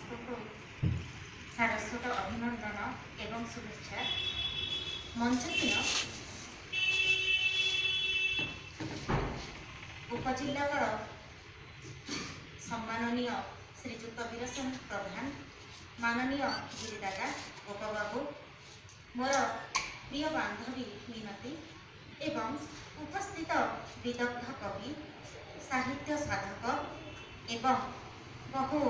ସମସ୍ତଙ୍କୁ ସାରସ୍ୱତ ଅଭିନନ୍ଦନ ଏବଂ ଶୁଭେଚ୍ଛା। ମଞ୍ଚସୀନ ଉପଜିଲ୍ଲାପାଳ ସମ୍ମାନନୀୟ ଶ୍ରୀଯୁକ୍ତ ବୀରସେନ ପ୍ରଧାନ, ମାନନୀୟ ଗିରିଦାଦା ଗୋପବାବୁ, ମୋର ପ୍ରିୟ ବାନ୍ଧବୀ ମିନତୀ ଏବଂ ଉପସ୍ଥିତ ବିଦଗ୍ଧ କବି, ସାହିତ୍ୟ ସାଧକ ଏବଂ ବହୁ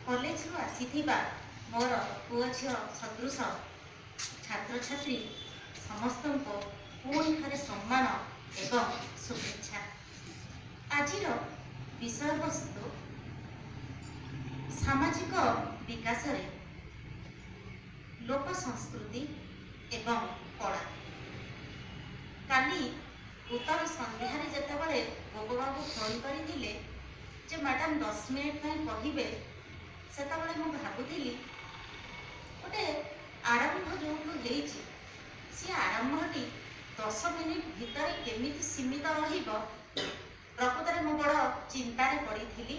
କଲେଜରୁ ଆସିଥିବା ମୋର ପୁଅ ଝିଅ ସଦୃଶ ଛାତ୍ରଛାତ୍ରୀ ସମସ୍ତଙ୍କୁ ପୁଣି ଥରେ ସମ୍ମାନ ଏବଂ ଶୁଭେଚ୍ଛା। ଆଜିର ବିଷୟବସ୍ତୁ ସାମାଜିକ ବିକାଶରେ ଲୋକ ସଂସ୍କୃତି ଏବଂ କଳା। କାଲି ଉତ୍ତର ସନ୍ଧ୍ୟାରେ ଯେତେବେଳେ ଗୋପବାବୁ ଫୋନ୍ କରିଥିଲେ ଯେ ମ୍ୟାଡ଼ାମ୍ 10 ମିନିଟ୍ ପାଇଁ କହିବେ, ସେତେବେଳେ ମୁଁ ଭାବୁଥିଲି ଗୋଟେ ଆରମ୍ଭ ଯେଉଁଠୁ ହେଇଛି ସେ ଆରମ୍ଭଟି 10 ମିନିଟ୍ ଭିତରେ କେମିତି ସୀମିତ ରହିବ। ପ୍ରକୃତରେ ମୁଁ ବଡ଼ ଚିନ୍ତାରେ ପଡ଼ିଥିଲି।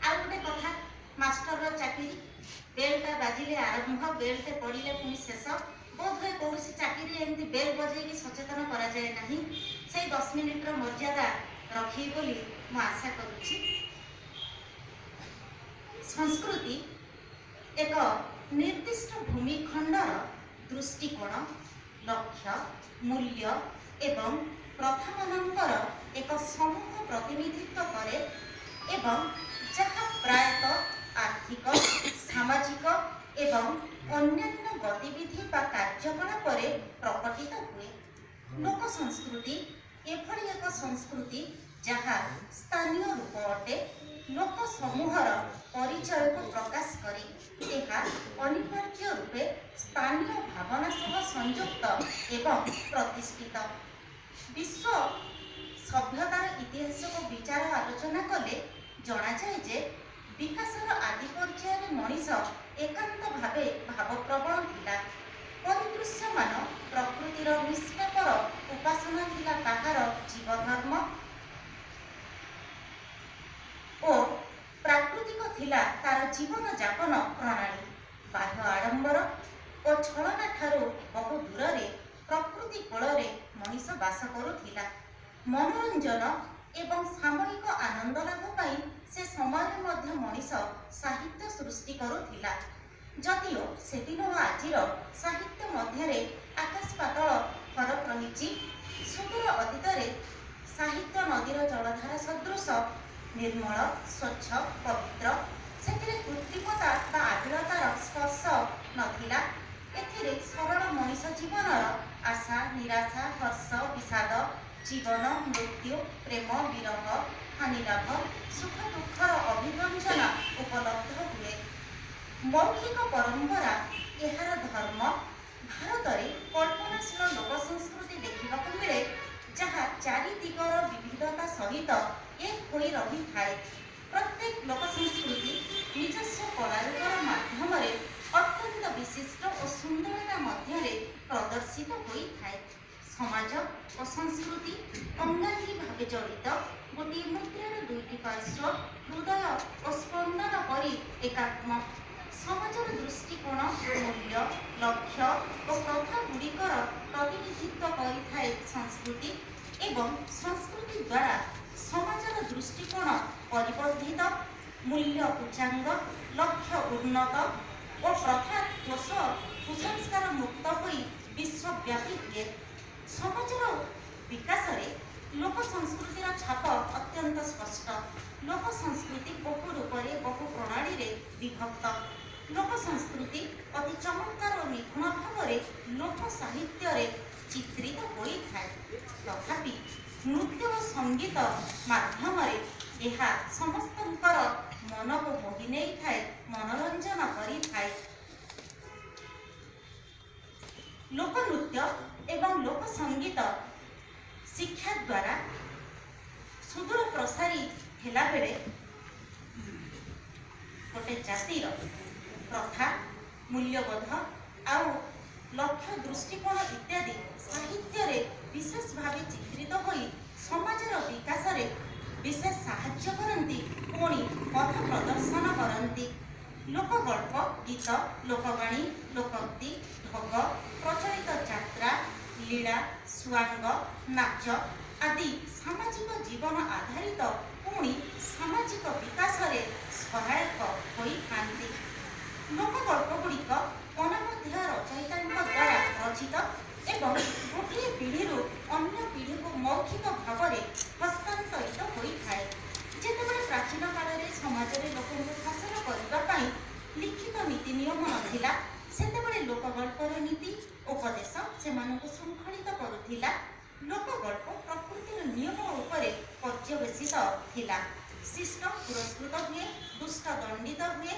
ଆଉ ଗୋଟେ କଥା, ମାଷ୍ଟରର ଚାକିରି, ବେଲ୍ଟା ବାଜିଲେ ଆରମ୍ଭ, ବେଲ୍ଟେ ପଡ଼ିଲେ ପୁଣି ଶେଷ। ବୋଧହୁଏ କୌଣସି ଚାକିରିରେ ଏମିତି ବେଲ୍ ବଜେଇକି ସଚେତନ କରାଯାଏ ନାହିଁ। ସେଇ 10 ମିନିଟ୍ର ମର୍ଯ୍ୟାଦା ରଖିବି ବୋଲି ମୁଁ ଆଶା କରୁଛି। ସଂସ୍କୃତି ଏକ ନିର୍ଦ୍ଦିଷ୍ଟ ଭୂମିଖଣ୍ଡର ଦୃଷ୍ଟିକୋଣ, ଲକ୍ଷ୍ୟ, ମୂଲ୍ୟ ଏବଂ ପ୍ରଥାମାନଙ୍କର ଏକ ସମୂହ ପ୍ରତିନିଧିତ୍ୱ କରେ ଏବଂ ଯାହା ପ୍ରାୟତଃ ଆର୍ଥିକ, ସାମାଜିକ ଏବଂ ଅନ୍ୟାନ୍ୟ ଗତିବିଧି ବା କାର୍ଯ୍ୟକଳାପରେ ପ୍ରକଟିତ ହୁଏ। ଲୋକ ସଂସ୍କୃତି ଏଭଳି ଏକ ସଂସ୍କୃତି ଯାହା ସ୍ଥାନୀୟ ରୂପ ଅଟେ, ଲୋକ ସମୂହର ପରିଚୟକୁ ପ୍ରକାଶ କରେ। ଏହା ଅନିବାର୍ଯ୍ୟ ରୂପେ ସ୍ଥାନୀୟ ଭାବନା ସହ ସଂଯୁକ୍ତ ଏବଂ ପ୍ରତିଷ୍ଠିତ। ବିଶ୍ୱ ସଭ୍ୟତାର ଇତିହାସକୁ ବିଚାର ଆଲୋଚନା କଲେ ଜଣାଯାଏ ଯେ ବିକାଶର ଆଦି ପର୍ଯ୍ୟାୟରେ ମଣିଷ ଏକାନ୍ତ ଭାବେ ଭାବପ୍ରବଣ ଥିଲା। ପରିଦୃଶ୍ୟମାନ ପ୍ରକୃତିର ନିଷ୍ପାପର ଉପାସନା ଥିଲା ତାହାର ଜୀବଧର୍ମ ଓ ପ୍ରାକୃତିକ ଥିଲା ତାର ଜୀବନଯାପନ ପ୍ରଣାଳୀ। ବାହ୍ୟ ଆଡ଼ମ୍ବର ଓ ଛଳନା ଠାରୁ ବହୁ ଦୂରରେ ପ୍ରକୃତି କୋଳରେ ମଣିଷ ବାସ କରୁଥିଲା। ମନୋରଞ୍ଜନ ଏବଂ ସାମୟିକ ଆନନ୍ଦ ଲାଭ ପାଇଁ ସେ ସମୟରେ ମଧ୍ୟ ମଣିଷ ସାହିତ୍ୟ ସୃଷ୍ଟି କରୁଥିଲା। ଯଦିଓ ସେଦିନ ଓ ଆଜିର ସାହିତ୍ୟ ମଧ୍ୟରେ ଆକାଶ ପାତାଳ ଫରକ ରହିଛି। ସୁଦୂର ଅତୀତରେ ସାହିତ୍ୟ ନଦୀର ଜଳଧାରା ସଦୃଶ ନିର୍ମଳ, ସ୍ୱଚ୍ଛ, ପବିତ୍ର। ସେଥିରେ କୃତ୍ରିମତା ବା ଆବିଳତାର ସ୍ପର୍ଶ ନଥିଲା। ଏଥିରେ ସରଳ ମଣିଷ ଜୀବନର ଆଶା, ନିରାଶା, ହର୍ଷ, ବିଷାଦ, ଜୀବନ, ମୃତ୍ୟୁ, ପ୍ରେମ, ବିରହ, ହାନିଲାଭ, ସୁଖ ଦୁଃଖର ଅଭିବ୍ୟଞ୍ଜନା ଉପଲବ୍ଧ ହୁଏ। ମୌଖିକ ପରମ୍ପରା ଏହାର ଧର୍ମ। ଭାରତରେ କଳ୍ପନାଶୀଳ ଲୋକ ସଂସ୍କୃତି ଦେଖିବାକୁ ମିଳେ, ଯାହା ଚାରି ଦିଗର ବିବିଧତା ସହିତ ଏକ ହୋଇ ରହିଥାଏ। ପ୍ରତ୍ୟେକ ଲୋକ ସଂସ୍କୃତି ନିଜସ୍ୱ କଳାରୂପର ମାଧ୍ୟମରେ ଅତ୍ୟନ୍ତ ବିଶିଷ୍ଟ ଓ ସୁନ୍ଦରତା ମଧ୍ୟରେ ପ୍ରଦର୍ଶିତ ହୋଇଥାଏ। ସମାଜ ଓ ସଂସ୍କୃତି ଅଙ୍ଗାଙ୍ଗୀ ଭାବେ ଜଡ଼ିତ। ଗୋଟିଏ ମୁଦ୍ରାର ଦୁଇଟି ପାର୍ଶ୍ୱ, ହୃଦୟ ଓ ସ୍ପନ୍ଦନ ପରି ଏକାତ୍ମ। ସମାଜର ଦୃଷ୍ଟିକୋଣ, ମୂଲ୍ୟ, ଲକ୍ଷ୍ୟ ଓ ପ୍ରଥା ଗୁଡ଼ିକର ପ୍ରତିନିଧିତ୍ୱ କରିଥାଏ ସଂସ୍କୃତି ଏବଂ ସଂସ୍କୃତି ଦ୍ୱାରା ସମାଜର ଦୃଷ୍ଟିକୋଣ ପରିବର୍ଦ୍ଧିତ, ମୂଲ୍ୟ ଉଚ୍ଚାଙ୍ଗ, ଲକ୍ଷ୍ୟ ଉନ୍ନତ ଓ ପ୍ରଥା ଦୋଷ କୁସଂସ୍କାର ମୁକ୍ତ ହୋଇ ବିଶ୍ୱବ୍ୟାପୀ ହୁଏ। ସମାଜର ବିକାଶରେ ଲୋକ ସଂସ୍କୃତିର ଛାପ ଅତ୍ୟନ୍ତ ସ୍ପଷ୍ଟ। ଲୋକ ସଂସ୍କୃତି ବହୁ ରୂପରେ, ବହୁ ପ୍ରଣାଳୀରେ ବିଭକ୍ତ। ଲୋକ ସଂସ୍କୃତି ଅତି ଚମତ୍କାର ଓ ନିଖୁଣ ଭାବରେ ଲୋକ ସାହିତ୍ୟରେ ଚିତ୍ରିତ ହୋଇଥାଏ। ତଥାପି ନୃତ୍ୟ ଓ ସଙ୍ଗୀତ ମାଧ୍ୟମରେ ଏହା ସମସ୍ତଙ୍କର ମନକୁ ମୋହି ନେଇଥାଏ, ମନୋରଞ୍ଜନ କରିଥାଏ। ଲୋକନୃତ୍ୟ ଏବଂ ଲୋକ ସଙ୍ଗୀତ ଶିକ୍ଷା ଦ୍ୱାରା ସୁଦୂର ପ୍ରସାରୀ ହେଲାବେଳେ ଗୋଟେ ଜାତିର ପ୍ରଥା, ମୂଲ୍ୟବୋଧ ଆଉ ଲକ୍ଷ୍ୟ, ଦୃଷ୍ଟିକୋଣ ଇତ୍ୟାଦି ସାହିତ୍ୟରେ ବିଶେଷ ଭାବେ ଚିତ୍ରିତ ହୋଇ ସମାଜର ବିକାଶରେ ବିଶେଷ ସାହାଯ୍ୟ କରନ୍ତି, ପୁଣି ପଥ ପ୍ରଦର୍ଶନ କରନ୍ତି। ଲୋକଗଳ୍ପ, ଗୀତ, ଲୋକବାଣୀ, ଲୋକୋକ୍ତି, ଢଗ, ପ୍ରଚଳିତ ଯାତ୍ରା, ଲୀଳା, ସୁଆଙ୍ଗ, ନାଚ ଆଦି ସାମାଜିକ ଜୀବନ ଆଧାରିତ ପୁଣି ସାମାଜିକ ବିକାଶରେ ସହାୟକ ହୋଇଥାନ୍ତି। ଲୋକଗଳ୍ପ ଗୁଡ଼ିକ ଅନାମଧ୍ୟ ରଚୟିତାଙ୍କ ଦ୍ୱାରା ରଚିତ ଏବଂ ଗୋଟିଏ ପିଢ଼ିରୁ ଅନ୍ୟ ପିଢ଼ିକୁ ମୌଖିକ ଭାବରେ ହସ୍ତାନ୍ତରିତ ହୋଇଥାଏ। ଯେତେବେଳେ ପ୍ରାଚୀନ କାଳରେ ସମାଜରେ ଲୋକଙ୍କୁ ଶାସନ କରିବା ପାଇଁ ଲିଖିତ ନୀତି ନିୟମ ନଥିଲା, ସେତେବେଳେ ଲୋକଗଳ୍ପର ନୀତି ଉପଦେଶ ସେମାନଙ୍କୁ ଶୃଙ୍ଖଳିତ କରୁଥିଲା। ଲୋକଗଳ୍ପ ପ୍ରକୃତିର ନିୟମ ଉପରେ ପର୍ଯ୍ୟବେସିତ ଥିଲା। ଶିଷ୍ଟ ପୁରସ୍କୃତ ହୁଏ, ଦୁଷ୍ଟ ଦଣ୍ଡିତ ହୁଏ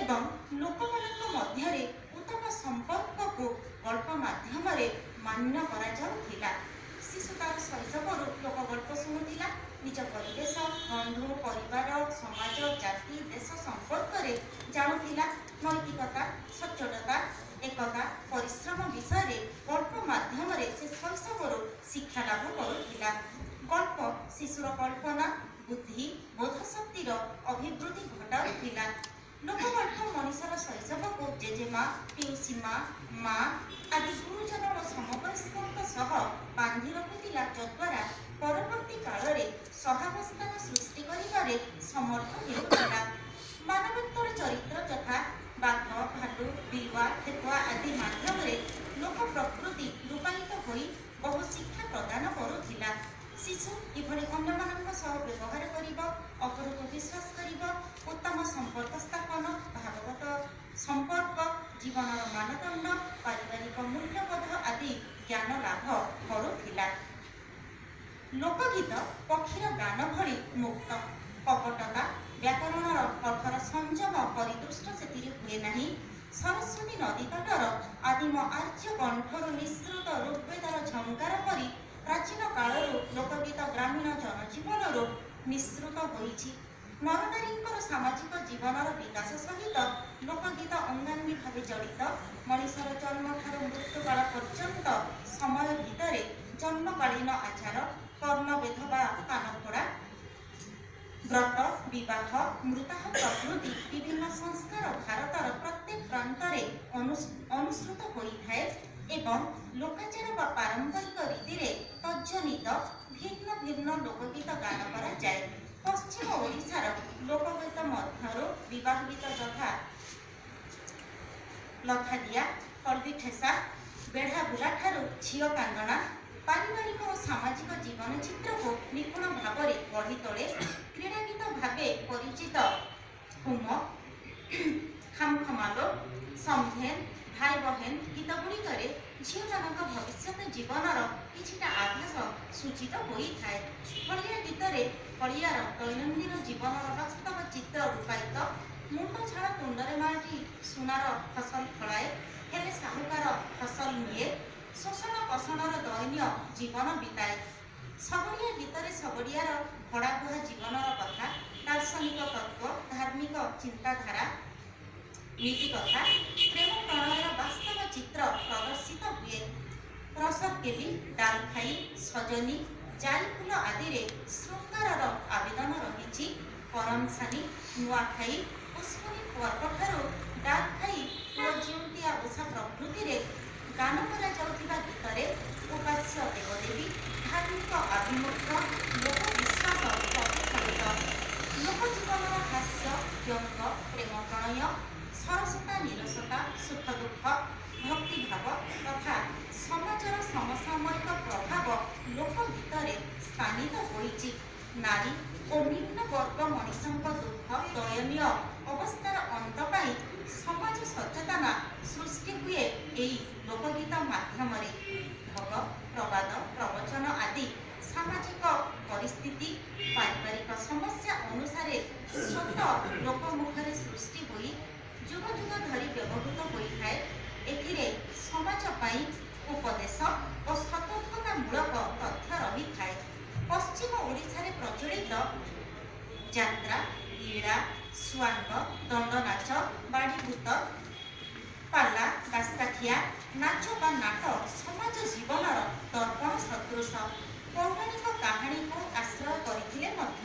ଏବଂ ଲୋକମାନଙ୍କ ମଧ୍ୟରେ ଉତ୍ତମ ସମ୍ପର୍କକୁ ଗଳ୍ପ ମାଧ୍ୟମରେ ମାନ୍ୟ କରାଯାଉଥିଲା। ଶିଶୁ ତାର ଶୈଶବରୁ ଲୋକଗଳ୍ପ ଶୁଣୁଥିଲା। ନିଜ ପରିବେଶ, ବନ୍ଧୁ, ପରିବାର, ସମାଜ, ଜାତି, ଦେଶ ସମ୍ପର୍କରେ ଜାଣୁଥିଲା। ନୈତିକତା, ସଚ୍ଚୋଟତା, ଏକତା, ପରିଶ୍ରମ ବିଷୟରେ ଗଳ୍ପ ମାଧ୍ୟମରେ ସେ ଶୈଶବରୁ ଶିକ୍ଷା ଲାଭ କରୁଥିଲା। ଗଳ୍ପ ଶିଶୁର କଳ୍ପନା, ବୁଦ୍ଧି, ବୋଧଶକ୍ତିର ଅଭିବୃଦ୍ଧି ଘଟାଉଥିଲା। ଲୋକଗଳ୍ପ ମଣିଷର ଶୈଶବକୁ ଜେଜେମା, ପିଉସୀମା, ମା ଆଦି ଗୁରୁଜନ ଓ ସମବୟସ୍କଙ୍କ ସହ ବାନ୍ଧି ରଖୁଥିଲା, ଯଦ୍ୱାରା ପରବର୍ତ୍ତୀ କାଳରେ ସହାବସ୍ଥାନ ସୃଷ୍ଟି କରିବାରେ ସମର୍ଥ ହେଉଥିଲା। ମାନବୋତ୍ତର ଚରିତ୍ର ଯଥା ବାଘ, ଭାଲୁ, ବିଲୁଆ, ଠେକୁଆ ଆଦି ମାଧ୍ୟମରେ ଲୋକ ପ୍ରକୃତି ରୂପାୟିତ ହୋଇ ବହୁ ଶିକ୍ଷା ପ୍ରଦାନ କରୁଥିଲା। ଶିଶୁ କିଭଳି ଅନ୍ୟମାନଙ୍କ ସହ ବ୍ୟବହାର କରିବ, ଅପରକୁ ବିଶ୍ୱାସ କରିବ, ଉତ୍ତମ ସମ୍ପର୍କ ସ୍ଥାପନ, ଭାବଗତ ସମ୍ପର୍କ, ଜୀବନର ମାନଦଣ୍ଡ, ପାରିବାରିକ ମୂଲ୍ୟବୋଧ ଆଦି ଜ୍ଞାନ ଲାଭ କରୁଥିଲା। ଲୋକଗୀତ ପକ୍ଷୀର ଗାନ ଭଳି ମୁକ୍ତ। କପଟତା, ବ୍ୟାକରଣର କଠୋର ସଂଯମ ପରିଦୃଷ୍ଟ ସେଥିରେ ହୁଏ ନାହିଁ। ସରସ୍ୱତୀ ନଦୀ ତଟର ଆଦିମ ଆର୍ଯ୍ୟ କଣ୍ଠରୁ ନିଃସୃତ ଋଗ୍ବେଦର ଝଙ୍କାର ପରି ପ୍ରାଚୀନ କାଳରୁ ଲୋକଗୀତ ଗ୍ରାମୀଣ ଜନଜୀବନରୁ ନିଃସୃତ ହୋଇଛି। ନରନାରୀଙ୍କର ସାମାଜିକ ଜୀବନର ବିକାଶ ସହିତ ଲୋକଗୀତ ଅଙ୍ଗାଙ୍ଗୀ ଭାବେ ଜଡ଼ିତ। ମଣିଷର ଜନ୍ମଠାରୁ ମୃତ୍ୟୁକାଳ ପର୍ଯ୍ୟନ୍ତ ସମୟ ଭିତରେ ଜନ୍ମକାଳୀନ ଆଚାର, କର୍ଣ୍ଣବେଧ ବା କାନଫୋଡ଼ା, ବ୍ରତ, ବିବାହ, ମୃତାହ ପ୍ରଭୃତି ବିଭିନ୍ନ ସଂସ୍କାର ଭାରତର ପ୍ରତ୍ୟେକ ପ୍ରାନ୍ତରେ ଅନୁସୃତ ହୋଇଥାଏ ଏବଂ ଲୋକାଚାର ବା ପାରମ୍ପରିକ ରୀତିରେ ତଜ୍ଜନିତ ଭିନ୍ନ ଭିନ୍ନ ଲୋକଗୀତ ଗାନ କରାଯାଏ। ପଶ୍ଚିମ ଓଡ଼ିଶାର ଲୋକଗୀତ ମଧ୍ୟରୁ ବିବାହ ଗୀତ ଯଥା ଲଥାଦିଆ, ହଳଦୀ ଠେସା, ବେଢ଼ା ବୁଲା ଠାରୁ ଝିଅ କାନ୍ଦଣା ପାରିବାରିକ ଓ ସାମାଜିକ ଜୀବନ ଚିତ୍ରକୁ ନିପୁଣ ଭାବରେ ଗଢ଼ି ତୋଳେ। କ୍ରୀଡ଼ା ଗୀତ ଭାବେ ପରିଚିତ ହୁମ, ଖାମଖମାଲୋ, ସମଧେନ, ଭାଇ ବହେନ ଗୀତ ଗୁଡ଼ିକରେ ଝିଅମାନଙ୍କ ଭବିଷ୍ୟତ ଜୀବନର କିଛିଟା ଆଭାସ ସୂଚିତ ହୋଇଥାଏ। ହଳିଆ ଗୀତରେ ହଳିଆର ଦୈନନ୍ଦିନ ଜୀବନର ବାସ୍ତବ ଚିତ୍ର ରୂପାୟିତ। ମୁଣ୍ଡ ଝାଳ ତୁଣ୍ଡରେ ମାଟି ସୁନାର ଫସଲ ଫଳାଏ, ହେଲେ ସାହୁକାର ଫସଲ ନିଏ, ଶୋଷଣ କଷଣର ଦୟନୀୟ ଜୀବନ ବିତାଏ। ଶଗଡ଼ିଆ ଗୀତରେ ଶଗଡ଼ିଆର ଭଡ଼ାବୁହା ଜୀବନର କଥା, ଦାର୍ଶନିକ ତତ୍ତ୍ୱ, ଧାର୍ମିକ ଚିନ୍ତାଧାରା, ନୀତି କଥା, ପ୍ରେମ ପ୍ରଣୟର ବାସ୍ତବ ଚିତ୍ର ପ୍ରଦର୍ଶିତ ହୁଏ। ରସରକେଲି, ଡାଲଖାଇ, ସଜନୀ, ଜାଇ ଫୁଲ ଆଦିରେ ଶୃଙ୍ଗାରର ଆବେଦନ ରହିଛି। କରମସାନି, ନୂଆଖାଇ, ପୁଷ୍ପନୀ ପର୍ବଠାରୁ ଡାଲଖାଇ, ପୁଅ ଜିଉନ୍ତିଆ ଓଷା ପ୍ରଭୃତିରେ ଗାନ କରାଯାଉଥିବା ଗୀତରେ ଉପାସ୍ୟ ଦେବଦେବୀ, ଧାର୍ମିକ ଆଭିମୁଖ୍ୟ, ଲୋକ ବିଶ୍ୱାସ ପ୍ରତିଫଳିତ। ଲୋକ ଜୀବନର ହାସ୍ୟ, ବ୍ୟଙ୍ଗ, ପ୍ରେମ ପ୍ରଣୟ, ସରସତା, ନିରସତା, ସୁଖ ଦୁଃଖ, ଭକ୍ତିଭାବ ତଥା ସମାଜର ସମସାମୟିକ ପ୍ରଭାବ ଲୋକଗୀତରେ ସ୍ଥାନିତ ହୋଇଛି। ନାରୀ ଓ ନିମ୍ନ ବର୍ଗ ମଣିଷଙ୍କ ଦୁଃଖ ଦୟନୀୟ ଅବସ୍ଥାର ଅନ୍ତ ପାଇଁ ସମାଜ ସଚେତନା ସୃଷ୍ଟି ହୁଏ ଏଇ ଲୋକଗୀତ ମାଧ୍ୟମରେ। ଢଗ, ପ୍ରବାଦ, ପ୍ରବଚନ ଆଦି ସାମାଜିକ ପରିସ୍ଥିତି, ପାରିବାରିକ ସମସ୍ୟା ଅନୁସାରେ ସ୍ୱତଃ ଲୋକମୁଖରେ ସୃଷ୍ଟି ହୋଇ ଯୁଗ ଯୁଗ ଧରି ବ୍ୟବହୃତ ହୋଇଥାଏ। ଏଥିରେ ସମାଜ ପାଇଁ ଉପଦେଶ ଓ ସତର୍କତାମୂଳକ ତଥ୍ୟ ରହିଥାଏ। ପଶ୍ଚିମ ଓଡ଼ିଶାରେ ପ୍ରଚଳିତ ଯାତ୍ରା, ଲୀଳା, ସୁଆଙ୍ଗ, ଦଣ୍ଡନାଚ, ବାଡ଼ିଭୂତ, ପାଲା, ଦାସକାଠିଆ ନାଚ ବା ନାଟ ସମାଜ ଜୀବନର ଦର୍ପଣ ସଦୃଶ। ପୌରାଣିକ କାହାଣୀକୁ ଆଶ୍ରୟ କରିଥିଲେ ମଧ୍ୟ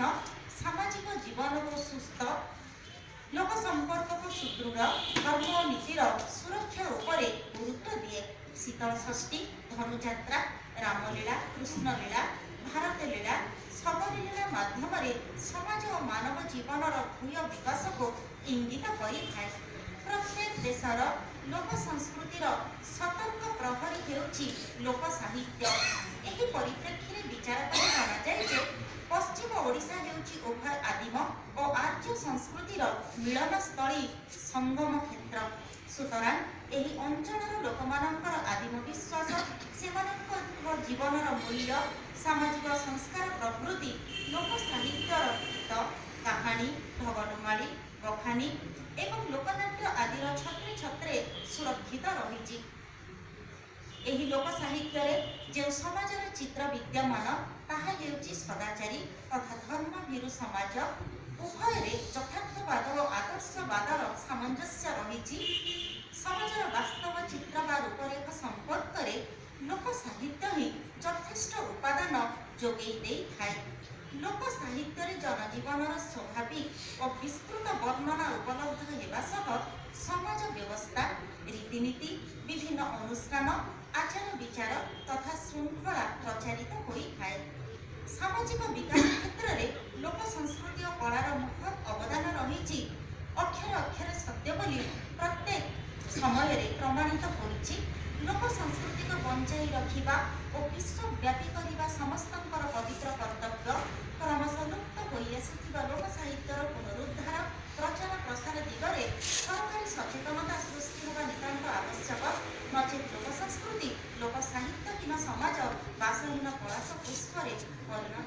ସାମାଜିକ ଜୀବନକୁ ସୁସ୍ଥ ଲୋକ ସମ୍ପର୍କକୁ ସୁଦୃଢ଼ ଧର୍ମ ଓ ନୀତିର ସୁରକ୍ଷା ଉପରେ ଗୁରୁତ୍ୱ ଦିଏ। ଶୀତଳଷଷ୍ଠୀ, ଧନୁଯାତ୍ରା, ରାମଲୀଳା, କୃଷ୍ଣଲୀଳା, ଭାରତଲୀଳା, ଶବରୀଲୀଳା ମାଧ୍ୟମରେ ସମାଜ ଓ ମାନବ ଜୀବନର ଭୂୟ ବିକାଶକୁ ଇଙ୍ଗିତ କରିଥାଏ। ପ୍ରତ୍ୟେକ ଦେଶର ଲୋକ ସଂସ୍କୃତିର ସତର୍କ ପ୍ରହରୀ ହେଉଛି ଲୋକ ସାହିତ୍ୟ। ଏହି ପରିପ୍ରେକ୍ଷୀରେ ବିଚାର କଲେ ଜଣାଯାଏ ଯେ ପଶ୍ଚିମ ଓଡ଼ିଶା ହେଉଛି ଉଭୟ ଆଦିମ ଓ ଆର୍ଯ୍ୟ ସଂସ୍କୃତିର ମିଳନସ୍ଥଳୀ, ସଙ୍ଗମ କ୍ଷେତ୍ର। ସୁତରାଂ ଏହି ଅଞ୍ଚଳର ଲୋକମାନଙ୍କର ଆଦିମ ବିଶ୍ୱାସ, ସେମାନଙ୍କ ଜୀବନର ମୂଲ୍ୟ, ସାମାଜିକ ସଂସ୍କାର ପ୍ରଭୃତି ଲୋକ ସାହିତ୍ୟର ଗୀତ, କାହାଣୀ, ଢଗଢମାଳି, ବଖାନି ଏବଂ ଲୋକନାଟ୍ୟ ଆଦିର ଛତ୍ରେ ଛତ୍ରେ ସୁରକ୍ଷିତ ରହିଛି। ଏହି ଲୋକ ସାହିତ୍ୟରେ ଯେଉଁ ସମାଜର ଚିତ୍ର ବିଦ୍ୟମାନ, ତାହା ହେଉଛି ସଦାଚାରୀ ତଥା ଧର୍ମଭୀରୁ ସମାଜ। ଉଭୟରେ ଯଥାର୍ଥବାଦ ଓ ଆଦର୍ଶବାଦର ସାମଞ୍ଜସ୍ୟ ରହିଛି। ସମାଜର ବାସ୍ତବ ଚିତ୍ର ବା ରୂପରେଖ ସମ୍ପର୍କରେ ଲୋକ ସାହିତ୍ୟ ହିଁ ଯଥେଷ୍ଟ ଉପାଦାନ ଯୋଗେଇ ଦେଇଥାଏ। ଲୋକ ସାହିତ୍ୟରେ ଜନଜୀବନର ସ୍ୱାଭାବିକ ଓ ବିସ୍ତୃତ ବର୍ଣ୍ଣନା ଉପଲବ୍ଧ ହେବା ସହ ସମାଜ ବ୍ୟବସ୍ଥା, ରୀତିନୀତି, ବିଭିନ୍ନ ଅନୁଷ୍ଠାନ, ଆଚାର ବିଚାର ତଥା ଶୃଙ୍ଖଳା ପ୍ରଚାରିତ ହୋଇଥାଏ। ସାମାଜିକ ବିକାଶ କ୍ଷେତ୍ରରେ ଲୋକ ସଂସ୍କୃତି ଓ କଳାର ମହତ୍ ଅବଦାନ ରହିଛି, ଅକ୍ଷର ଅକ୍ଷରେ ସତ୍ୟ ବୋଲି ପ୍ରତ୍ୟେକ ସମୟରେ ପ୍ରମାଣିତ ହୋଇଛି। ଲୋକ ସଂସ୍କୃତିକୁ ବଞ୍ଚାଇ ରଖିବା ଓ ବିଶ୍ୱବ୍ୟାପୀ କରିବା ସମସ୍ତଙ୍କର ପବିତ୍ର କର୍ତ୍ତବ୍ୟ। କ୍ରମଶଃ ଲୁପ୍ତ ହୋଇଆସୁଥିବା ଲୋକ ସାହିତ୍ୟର ପୁନରୁଦ୍ଧାର, ପ୍ରଚାର ପ୍ରସାର ଦିଗରେ ସରକାରୀ ସଚେତନତା ସୃଷ୍ଟି ହେବା ନିତାନ୍ତ ଆବଶ୍ୟକ। ନଚେତ୍ ଲୋକ ସଂସ୍କୃତି, ଲୋକ ସାହିତ୍ୟହୀନ ସମାଜ ବାସହୀନ ପଳାଶ ପୁଷ୍ପରେ ପରିଣତ